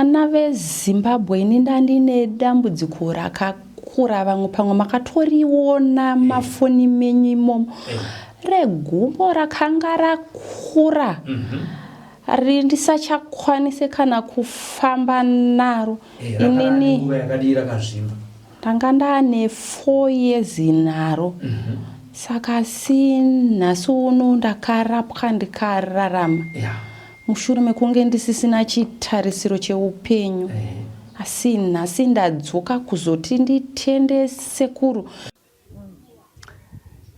Vana veZimbabwe ini ndandine dambudziko rakakura vamwe pamwe makatoriona eh. mafoni menyu imomo eh. regumbo rakanga rakura mm -hmm. ndisachakwanise kana kufamba naro eh, inini ndanga ndane 4 years naro mm -hmm. saka asi nhasi uno ndakarapwa ndikararama yeah. Mushure mekunge ndisisina chitarisiro cheupenyu asi nhasi ndadzoka kuzoti nditende sekuru.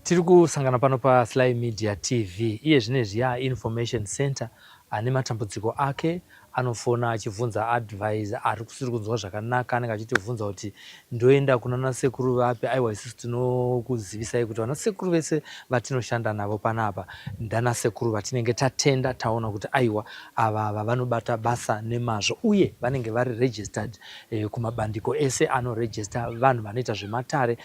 Tiri kusangana pano paSly Media TV iye zvinezvi yaInformation Center ane matambudziko ake anofona achibvunza advice ari kusiri kunzwa zvakanaka anenge achitibvunza kuti ndoenda kunana sekuru vapi aiwa isusu tinokuzivisai kuti vana sekuru vese vatinoshanda navo panapa ndana sekuru vatinenge tatenda taona kuti aiwa ava ava vanobata basa nemazvo uye vanenge vari registered eh, kumabandiko ese anoregister vanhu vanoita zvematare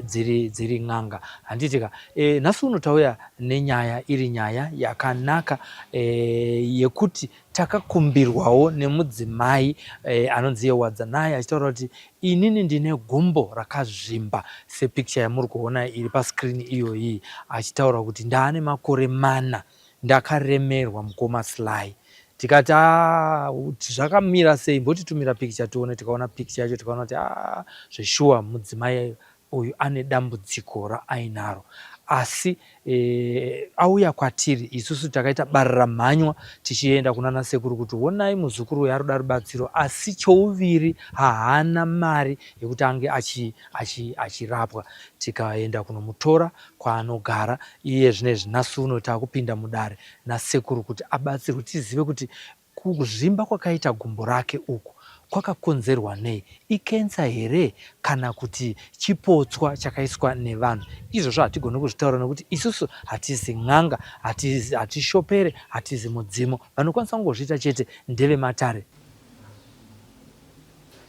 dziri, dziri n'anga handitika eh, nhasi uno tauya nenyaya iri nyaya yakanaka eh, yekuti Takakumbirwawo nemudzimai eh, anonzi iye Wadzanai achitaura kuti inini ndine gumbo rakazvimba sepicture yamuri kuona iri pascreen iyoyi achitaura kuti ndaane makore mana ndakaremerwa mukoma Sly tikati ah, zvakamira sei mbotitumira picture tione tikaona picture yacho tikaona kuti ah, zveshuwa mudzimai uyu ane dambudziko raainaro asi e, auya kwatiri isusu takaita bararamhanywa tichienda kunana sekuru kuti honai muzukuru uyu arikuda rubatsiro asi chouviri haana mari yekuti ange achirapwa achi, achi tikaenda kunomutora kwaanogara iye zvinezvi nhasi uno takupinda mudare nasekuru kuti abatsirwe tizive kuti Kuzvimba kwakaita gumbo rake uku kwakakonzerwa nei? Ikensa here kana kuti chipotswa chakaiswa nevanhu? Izvozvo hatigoni kuzvitaura nekuti isusu hatizi n'anga, hatishopere, hatizi mudzimu. Vanokwanisa kungozviita chete ndevematare.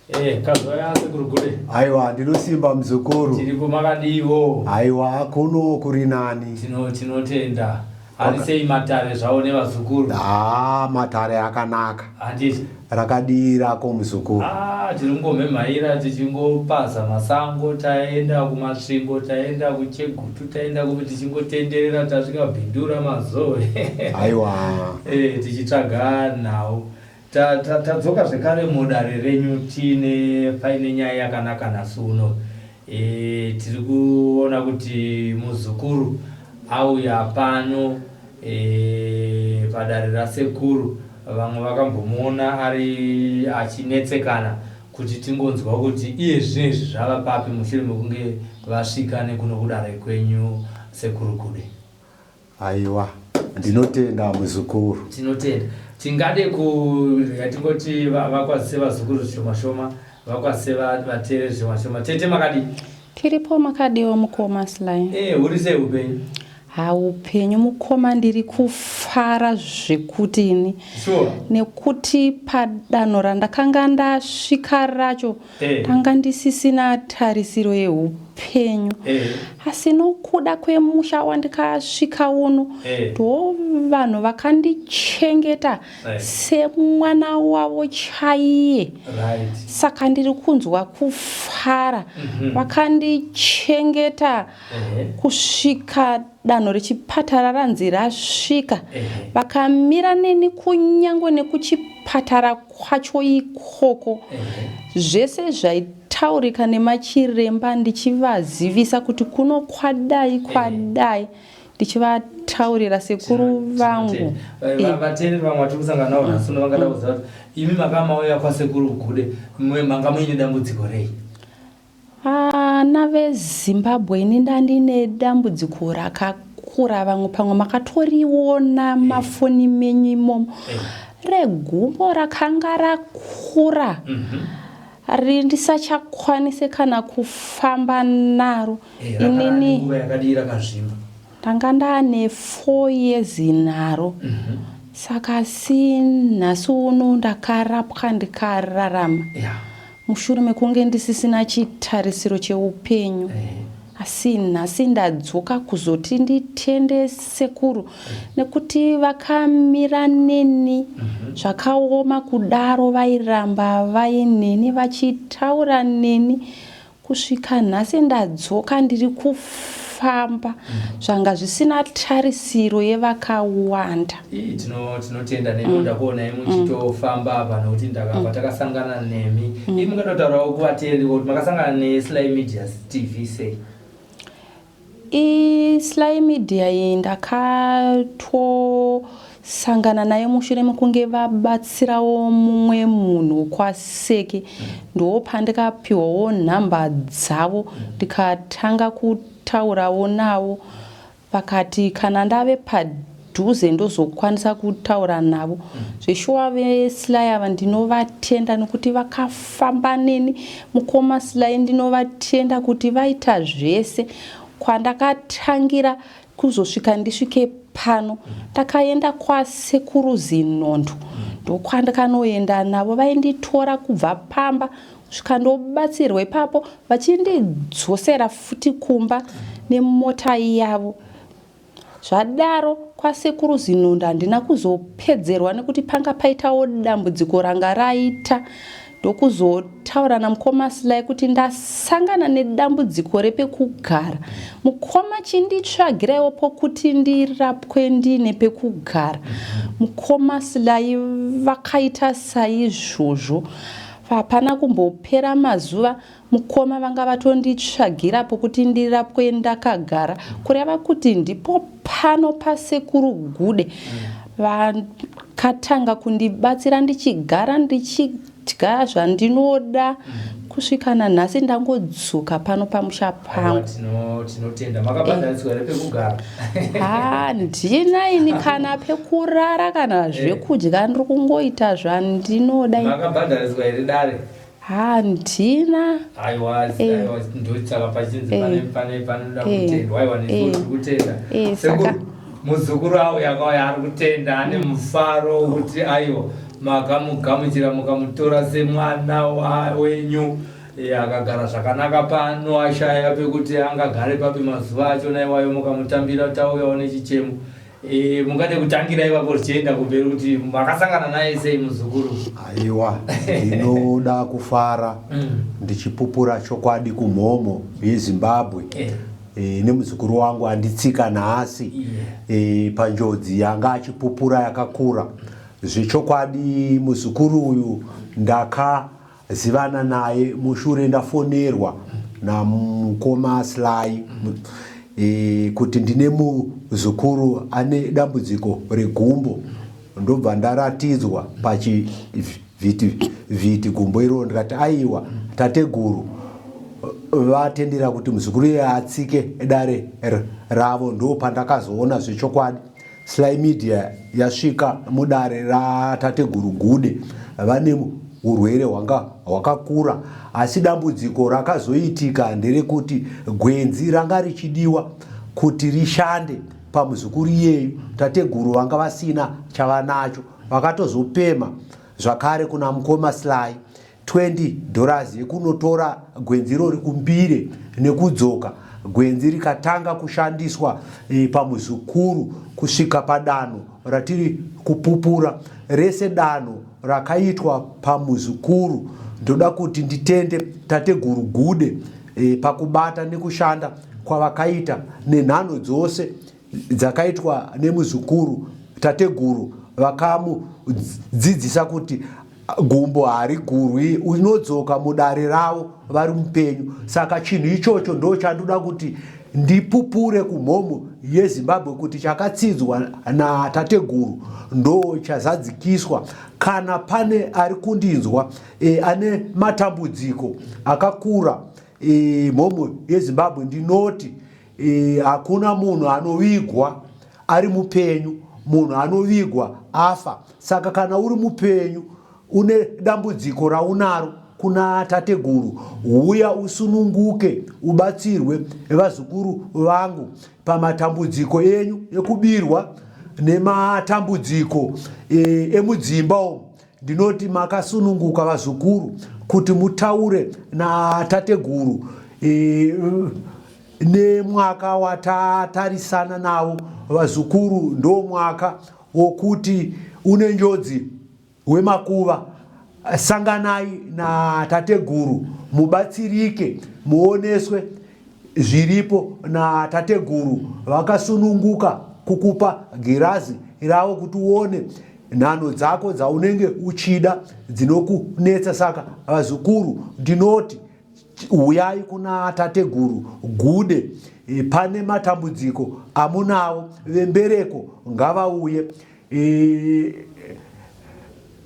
Eh, kazvaya sekuru Gude. Aiwa, ndinosimba muzukuru. Tiripo makadiiwo. Aiwa, kuno kuri nani. Tino tinotenda. Ari sei matare zvawo nevazukuru? Ah, matare akanaka. Handiti. Rakadii rako muzukuru? Ah, tiri kungomhemhaira tichingopaza masango, taenda kuMasvingo, taenda kuChegutu, taenda kupi tichingotenderera tasvika Bindura, Mazowe. Aiwa. Eh, tichitsvaga nhau. Tadzoka zvekare mudare renyu tiine paine nyaya yakanaka nhasi uno. E, tiri kuona kuti muzukuru auya pano e, padare rasekuru. Vamwe vakambomuona ari achinetsekana kuti tingonzwa kuti iye zvino izvi zvava papi mushure mekunge vasvika nekuno kudare kwenyu sekuru Gude. Aiwa ndinotenda muzukuru. Tinotenda. Tingade ku tingoti vakwazise vazukuru zvishoma shoma, vakwazise vateereri zvishoma shoma. Tete makadii? Tiripo makadiwa mukoma Sly. Eh, huri sei upenyu? Ha upenyu mukoma ndiri kufara zvekuti ini. Sure. Nekuti padanho randakanga ndasvika racho Eh. Ndanga ndisisina tarisiro yeupenyu eh. asi nokuda kwemusha wandikasvika uno eh. ndo vanhu vakandichengeta semwana wavo chaiye right. Saka ndiri kunzwa kufara Vakandichengeta kusvika danho rechipatara ranzi rasvika vakamira neni kunyange nekuchipatara kwacho ikoko zvese zvaitaurika nemachiremba ndichivazivisa kuti kuno kwadai kwadai ndichivataurira sekuru vangu. Vateereri vamwe vatiri kusangana navo nhasi uno vangada kuziva kuti imi makamauya kwasekuru Gude manga muine dambudziko rei? Vana veZimbabwe ini ndandine dambudziko rakakura vamwe pamwe makatoriona mafoni menyu imomo regumbo rakanga rakura ndisachakwanise kana kufamba naro eh, inini rakazvimba ndanga ndane 4 years naro mm -hmm. saka asi nhasi uno ndakarapwa ndikararama yeah. Mushure mekunge ndisisina chitarisiro cheupenyu eh. Asi nhasi ndadzoka kuzoti nditende sekuru nekuti vakamira neni zvakaoma kudaro vairamba vaineni vachitaura neni kusvika nhasi ndadzoka ndiri kufamba zvanga zvisina tarisiro yevakawanda. Ii, tinotenda nenoda kuonai muchitofamba apa nokuti ndakabva takasangana nemi. Ii, mungatotaurawo kuvateereri kuti makasangana neSly Media TV sei? ISly Media iyi ndakatosangana nayo mushure mekunge vabatsirawo mumwe munhu kwaSeke. Ndopandikapiwawo nhamba dzavo ndikatanga kutaurawo navo. Vakati kana ndave padhuze ndozokwanisa kutaura navo. Zveshuwa veSly ava ndinovatenda nokuti vakafamba neni. Mukoma Sly ndinovatenda kuti vaita zvese kwandakatangira kuzosvika ndisvike pano. Ndakaenda kwasekuru Zinondo ndokwandakanoenda navo, vainditora kubva pamba kusvika ndobatsirwa ipapo vachindidzosera futi kumba nemota yavo. Zvadaro kwasekuru Zinondo handina kuzopedzerwa nekuti panga paitawo dambudziko ranga raita ndokuzotaura namukoma Sly kuti ndasangana nedambudziko repekugara. Mukoma chinditsvagiraiwo pokuti ndirapwe ndine pekugara. Mukoma Sly vakaita saizvozvo. Hapana kumbopera mazuva mukoma vanga vatonditsvagira pokuti ndirapwe ndakagara, kureva kuti ndipo pano pasekuru Gude vakatanga kundibatsira ndichigara ndichidya zvandinoda kusvika nanhasi ndangodzoka pano pamusha pangu. Tinotenda. Makabhadhariswa here pekugara? Handina ini kana pekurara kana zvekudya, ndiri kungoita zvandinoda. Makabhadhariswa here dare? Handina. Aiwa, aiwa, ndotsaka pachinzi pane pane panoda kutendwa. Aiwa, nesu tiri kutenda. Sekuru, muzukuru auya akauya ari kutenda, ane mufaro kuti aiwa makamugamuchira mukamutora semwana wenyu. Akagara zvakanaka pano, ashaya pekuti angagare papi mazuva achona iwayo, mukamutambira tauyawo nechichemo. Mungade kutangira ipapo zvichienda kumberi kuti makasangana naye sei muzukuru? Aiwa, ndinoda kufara ndichipupura chokwadi kumhomho yeZimbabwe nemuzukuru wangu anditsika nhasi panjodzi yanga achipupura yakakura. Zvechokwadi muzukuru uyu ndakazivana naye mushure ndafonerwa namukoma Sly kuti ndine muzukuru ane dambudziko regumbo, ndobva ndaratidzwa pachivhiti vhiti gumbo iroro, ndikati aiwa tateguru vatendera kuti muzukuru iye atsike dare ravo. Ndo pandakazoona zvechokwadi Sly Media yasvika mudare ratateguru Gude vane urwere hwanga hwakakura, asi dambudziko rakazoitika nderekuti gwenzi ranga richidiwa kuti rishande pamuzukuru iyeyu tateguru vanga vasina chavanacho, vakatozopema zvakare kuna mukoma Sly 20 dollars yekunotora gwenzi irori kuMbire nekudzoka. Gwenzi rikatanga kushandiswa pamuzukuru kusvika padanho ratiri kupupura rese danho rakaitwa pamuzukuru. Ndoda kuti nditende tateguru Gude pakubata nekushanda kwavakaita nenhanho dzose dzakaitwa nemuzukuru. Tateguru vakamudzidzisa kuti gumbo harigurwi, unodzoka mudare ravo vari mupenyu. Saka chinhu ichocho ndo chandoda kuti ndipupure kumhomho yeZimbabwe kuti chakatsidzwa natateguru ndo chazadzikiswa. Kana pane ari kundinzwa ane matambudziko akakura, mhomho yeZimbabwe, ndinoti hakuna munhu anovigwa ari mupenyu, munhu anovigwa afa. Saka kana uri mupenyu une dambudziko raunaro kuna tateguru, huya usununguke ubatsirwe vazukuru vangu pamatambudziko enyu ekubirwa nematambudziko emudzimba umu. Ndinoti makasununguka vazukuru kuti mutaure natateguru. Nemwaka watatarisana nawo vazukuru ndomwaka wokuti une njodzi wemakuva. Sanganai natateguru mubatsirike muoneswe zviripo natateguru vakasununguka kukupa girazi ravo kuti uone nhanho dzako dzaunenge uchida dzinokunetsa saka vazukuru ndinoti Huyai kuna tateguru Gude e, pane matambudziko amunawo vembereko ngavauye e,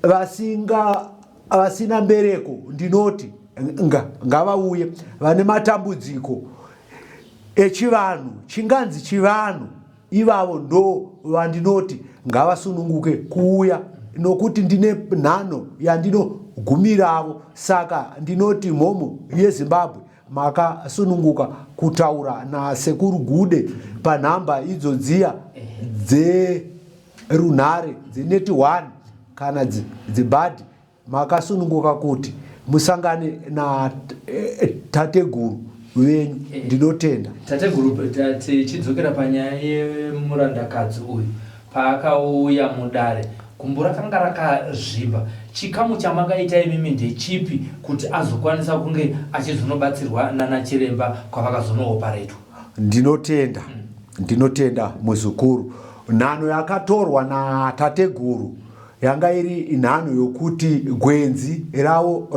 vasinga vasina mbereko ndinoti nga, ngavauye vane matambudziko echivanhu chinganzi chivanhu Ivavo ndo vandinoti ngavasununguke kuuya nokuti ndine nhanho yandinogumiravo saka ndinoti mhomho yeZimbabwe makasununguka kutaura naSekuru Gude panhamba idzo dziya dzerunhare dzeneti 1 kana dzebhadhi Makasununguka kuti musangane natateguru venyu. Eh, Ndinotenda. Tateguru, tichidzokera panyaya yemurandakadzi uyu paakauya mudare gumbo rakanga rakazvimba. Chikamu chamakaita imimi ndechipi kuti azokwanisa kunge achizonobatsirwa nanachiremba kwavakazonooparetwa? Ndinotenda. Ndinotenda muzukuru. Nhano yakatorwa natateguru Yanga iri nhanho yokuti gwenzi ravo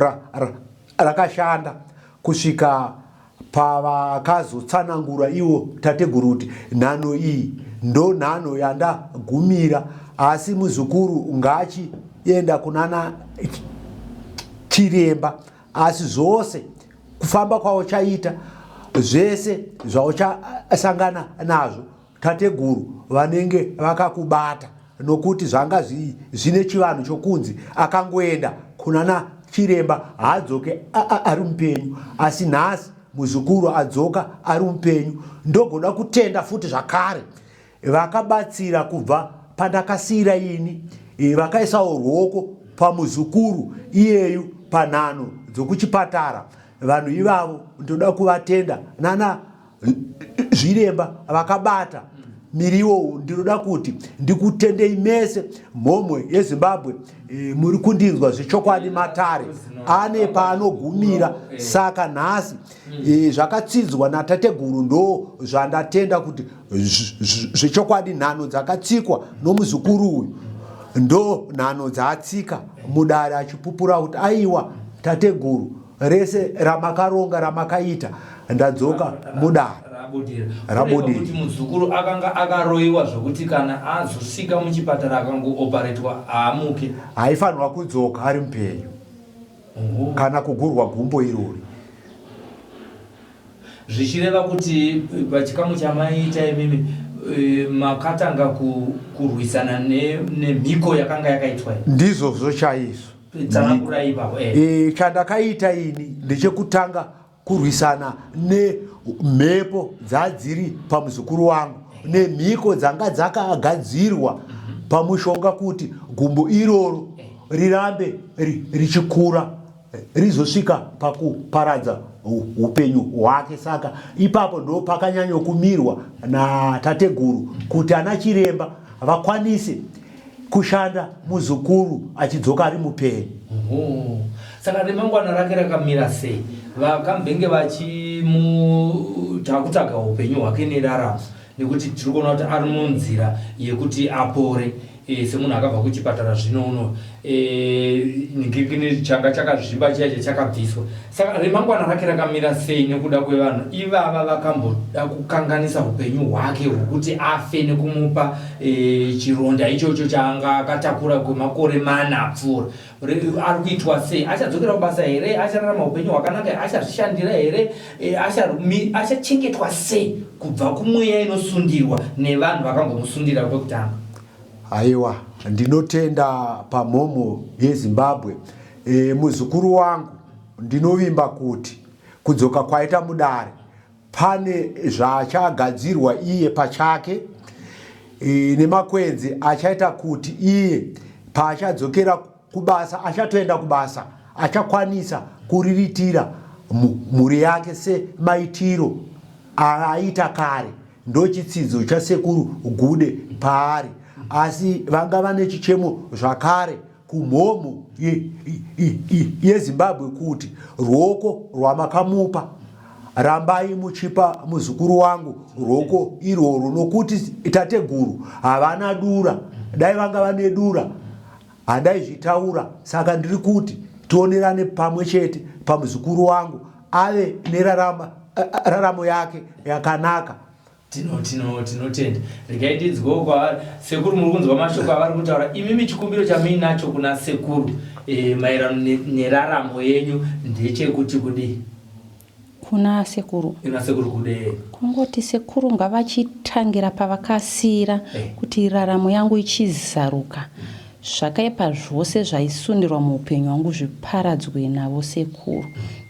rakashanda ra, ra kusvika pavakazotsanangura ivo tateguru kuti nhanho iyi ndo nhanho yandagumira asi muzukuru ngaachienda kunana chiremba asi zvose kufamba kwauchaita zvese zvauchasangana nazvo Tateguru vanenge vakakubata nokuti zvanga zvine chivanhu chokunzi akangoenda kunana chiremba haadzoke ari mupenyu asi nhasi muzukuru adzoka ari mupenyu ndogoda kutenda futi zvakare vakabatsira kubva pandakasiira ini e, vakaisawo ruoko pamuzukuru iyeyu panhano dzokuchipatara vanhu ivavo ndoda kuvatenda nana zviremba vakabata miriwo ndinoda kuti ndikutendei mese mhomwe yezimbabwe e, muri kundinzwa zvechokwadi matare ane paanogumira saka nhasi e, zvakatsidzwa natateguru ndo zvandatenda kuti zvechokwadi nhano dzakatsikwa nomuzukuru uyu ndo nhano dzaatsika mudare achipupura kuti aiwa tateguru rese ramakaronga ramakaita ndadzoka mudare rabudira kuti muzukuru akanga akaroiwa zvokuti kana azosvika muchipatara akangooparetwa haamuke haifanirwa kudzoka ari mupenyu kana kugurwa gumbo irori Zvichireva kuti eh, pachikamu chamaiita imimi eh, makatanga kurwisana nemhiko yakanga yakaitwa iyi. Ndizvozvo chaizvo. Tsanangurai ipapo. Eh. eh, chandakaita ini ndechekutanga kurwisana nemhepo dzadziri pamuzukuru wangu nemhiko dzanga dzakagadzirwa pamushonga kuti gumbo iroro rirambe richikura rizosvika pakuparadza upenyu hwake. Saka ipapo ndo pakanyanyokumirwa natateguru kuti ana chiremba vakwanise kushanda muzukuru achidzoka ari mupenyu. Saka remangwana rake rakamira sei? Vakambenge vachimutakutaga upenyu hwake neraramo nekuti tiri kuona kuti ari munzira yekuti apore e, semunhu akabva kuchipatara zvino uno e, ngekini changa chakazvimba chiya chachakabviswa saka remangwana rake rakamira sei nekuda kwevanhu ivava vakamboda kukanganisa upenyu hwake hwekuti afe nekumupa e, chironda ichocho chaanga akatakura kwemakore mana apfuura ari kuitwa sei achadzokera kubasa here achararama upenyu hwakanaka achazvishandira here e, achachengetwa sei kubva kumweya inosundirwa nevanhu vakambomusundira kwekutanga Aiwa ndinotenda pamhomho yeZimbabwe e, muzukuru wangu ndinovimba kuti kudzoka kwaita mudare pane zvaachagadzirwa iye pachake e, nemakwenzi achaita kuti iye paachadzokera kubasa achatoenda kubasa achakwanisa kuriritira mhuri yake semaitiro aaita kare ndochitsidzo chasekuru Gude paari asi vanga vane chichemo zvakare kumhomho yeZimbabwe kuti ruoko rwamakamupa rambai muchipa muzukuru wangu ruoko irworwo nokuti tateguru havana dura dai vanga vane dura handaizvitaura saka ndiri kuti tionerane pamwe chete pamuzukuru wangu ave neraramo yake yakanaka Tino tino tinotenda. Regai ndinzwewo kwavari. Sekuru muri kunzwa mashoko avari kutaura. Imimi chikumbiro chamuinacho kuna sekuru e, maererano neraramo yenyu ndechekuti kudii? Kuna sekuru. Kuna sekuru kudee? Kungoti sekuru ngavachitangira pavakasiira eh. kuti raramo yangu ichizaruka. Zvakaipa zvose zvaisundirwa muupenyu hwangu zviparadzwe navo sekuru.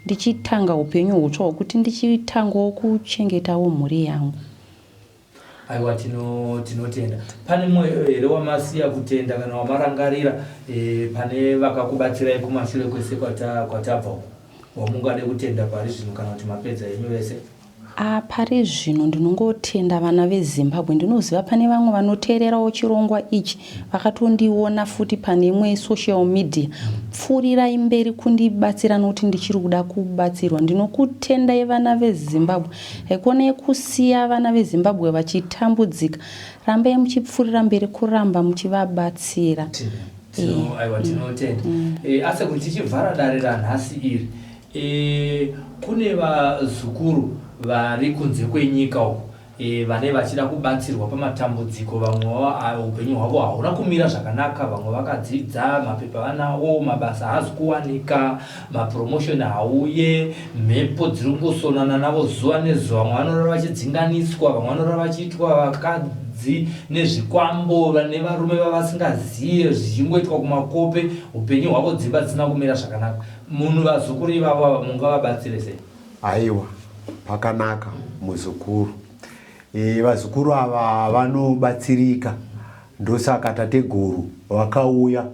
Ndichitanga upenyu hutsva hwekuti ndichitangawo kuchengetawo mhuri yangu. Aiwa tino tinotenda. Pane mumwe here wamasiya kutenda kana wamarangarira e, pane vakakubatsirai kumashure kwese kwatabva uko wamungade kutenda pari zvino kana kuti mapedza henyu vese? Ah, pari zvino ndinongotenda vana veZimbabwe. Ndinoziva pane vamwe vanoteererawo chirongwa ichi vakatondiona futi pane imwe social media. Pfuurirai mberi kundibatsira nokuti ndichiri kuda kubatsirwa. Ndinokutendai vana veZimbabwe. Haikonei kusiya vana veZimbabwe vachitambudzika. Rambai muchipfuurira mberi kuramba muchivabatsira. Aiwa tinotenda. Eh, asi kuti tichivhara dare ranhasi iri E, kune vazukuru vari kunze kwenyika uko e, vane vachida kubatsirwa pamatambudziko vamwe upenyu hwavo hauna kumira zvakanaka vamwe vakadzidza mapepa vanawo mabasa haazi kuwanika mapromotion hauye mhepo dziri kungosonana navo zuva nezuva vamwe vanorara vachidzinganiswa vamwe vanorara vachiitwa vakadzi nezvikwambo nevarume vavasingaziye zvichingoitwa kumakope upenyu hwavo dzimba dzisina kumira zvakanaka Munhu vazukuru ivavo ava mungavabatsire sei? Aiwa pakanaka muzukuru. E, vazukuru ava vanobatsirika ndosaka tateguru vakauya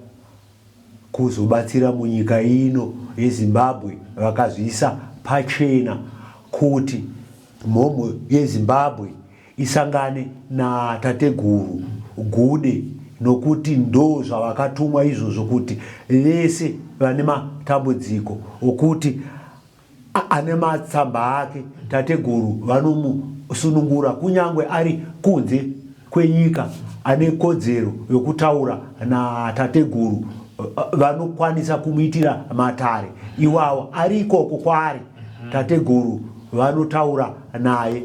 kuzobatsira munyika ino yeZimbabwe vakazviisa pachena kuti mhomho yeZimbabwe isangane natateguru Gude nokuti ndo zvavakatumwa izvozvo kuti vese vane matambudziko okuti ane matsamba ake tateguru vanomusunungura kunyange ari kunze kwenyika ane kodzero yokutaura natateguru vanokwanisa kumuitira matare iwawo ari ikoko kwaari tateguru vanotaura naye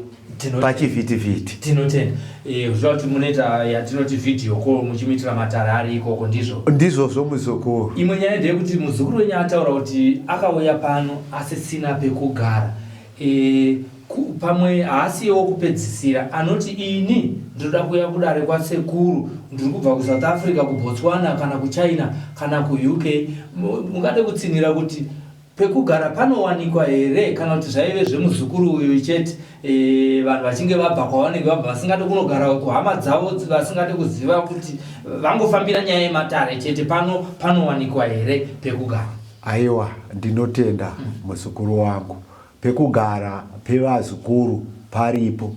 pachivhitivhiti. Tinotenda. Eh, zvichava kuti munoita yatinoti video call muchimuitira matare ari ikoko ndizvo? Ndizvozvo muzukuru. Imwe nyaya ndeyekuti muzukuru wenyu ataura kuti akauya pano asisina pekugara. E, ku, pamwe haasiyewo kupedzisira anoti ini ndinoda kuuya kudare kwasekuru ndiri kubva kuSouth Africa kuBotswana kana kuChina kana kuUK mungade kutsinhira kuti Pekugara panowanikwa here kana kuti zvaive zvemuzukuru uyu chete e, vanhu vachinge vabva kwavanenge vabva vasingade kunogara kuhama dzavo vasingade kuziva kuti vangofambira nyaya yematare chete pano panowanikwa here pekugara? Aiwa ndinotenda muzukuru wangu pekugara pevazukuru paripo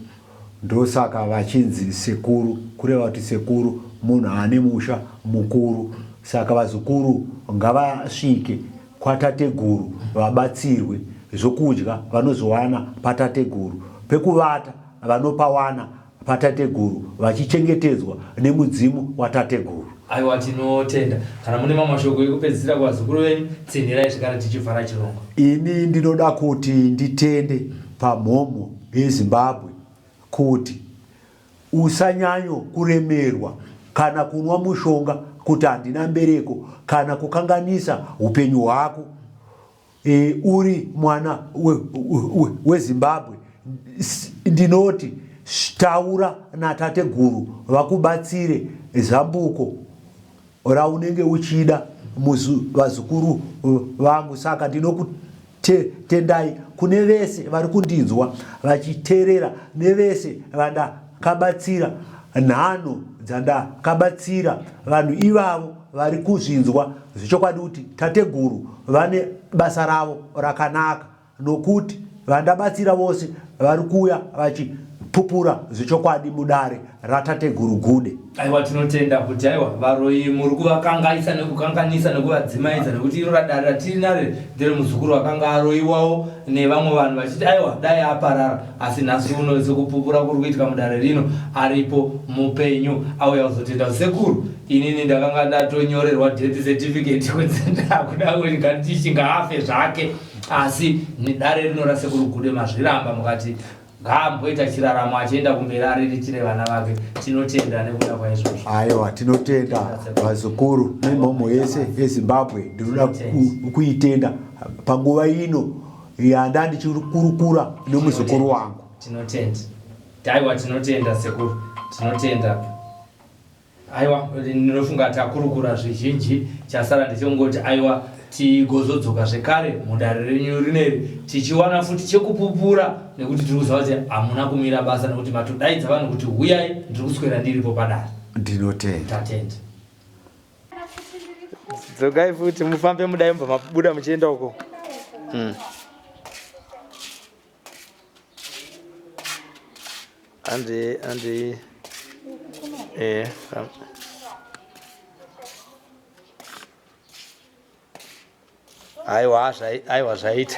Ndosaka vachinzi sekuru kureva kuti sekuru munhu ane musha mukuru saka vazukuru ngavasvike kwatateguru vabatsirwe zvokudya vanozowana patateguru pekuvata vanopawana patateguru vachichengetedzwa nemudzimu watateguru. Aiwa tinotenda. Kana mune mamwe mashoko ekupedzisira kuvazukuru venyu tsinhirai zvekare tichivhara chirongwa. Ini ndinoda kuti nditende pamhomho yeZimbabwe kuti usanyanyo kuremerwa kana kunwa mushonga kuti handina mbereko kana kukanganisa upenyu hwako e, uri mwana weZimbabwe we, we ndinoti taura natateguru vakubatsire zambuko raunenge uchida vazukuru vangu saka ndinokutendai kune vese vari kundinzwa vachiteerera nevese vandakabatsira nhano dzandakabatsira vanhu ivavo vari kuzvinzwa zvechokwadi kuti tateguru vane basa ravo rakanaka nokuti. Vandabatsira vose vari kuuya vachipupura zvechokwadi mudare raTateguru Gude. Aiwa tinotenda kuti aiwa varoyi muri kuvakangaisa nekukanganisa nekuvadzimaidza nekuti iro radare ratiri nare ndere muzukuru akanga aroyiwawo nevamwe vanhu vachiti aiwa dai aparara asi nhasi uno sekupupura kuri kuitika mudare rino aripo mupenyu auya kuzotenda sekuru inini ndakanga ndatonyorerwa death certificate kunzi ndakuda kuti ngatichinga afe zvake asi dare rino rasekuru gude mazviramba mukati ngaamboita chiraramo achienda kumberi ariritire vana vake tinotenda nekuda kwaizvozvo aiwa tinotenda vazukuru nemhomho yese yezimbabwe ndinoda kuitenda panguva ino yanda ndichikurukura nemuzukuru wangu tinotenda aiwa tinotenda sekuru tinotenda Aiwa, ndinofunga takurukura zvizhinji, chasara ndechekungoti aiwa tigozodzoka zvekare mudare renyu rineri tichiwana futi chekupupura nekuti tiri kuziva kuti hamuna kumira basa nekuti matodaidza vanhu kuti huyai ndiri kuswera ndiripo padare. Ndinotenda. Tatenda. Dzokai futi mufambe mudai mubva mabuda muchienda uko. Andi andi eh aiwa aiwa zvaita.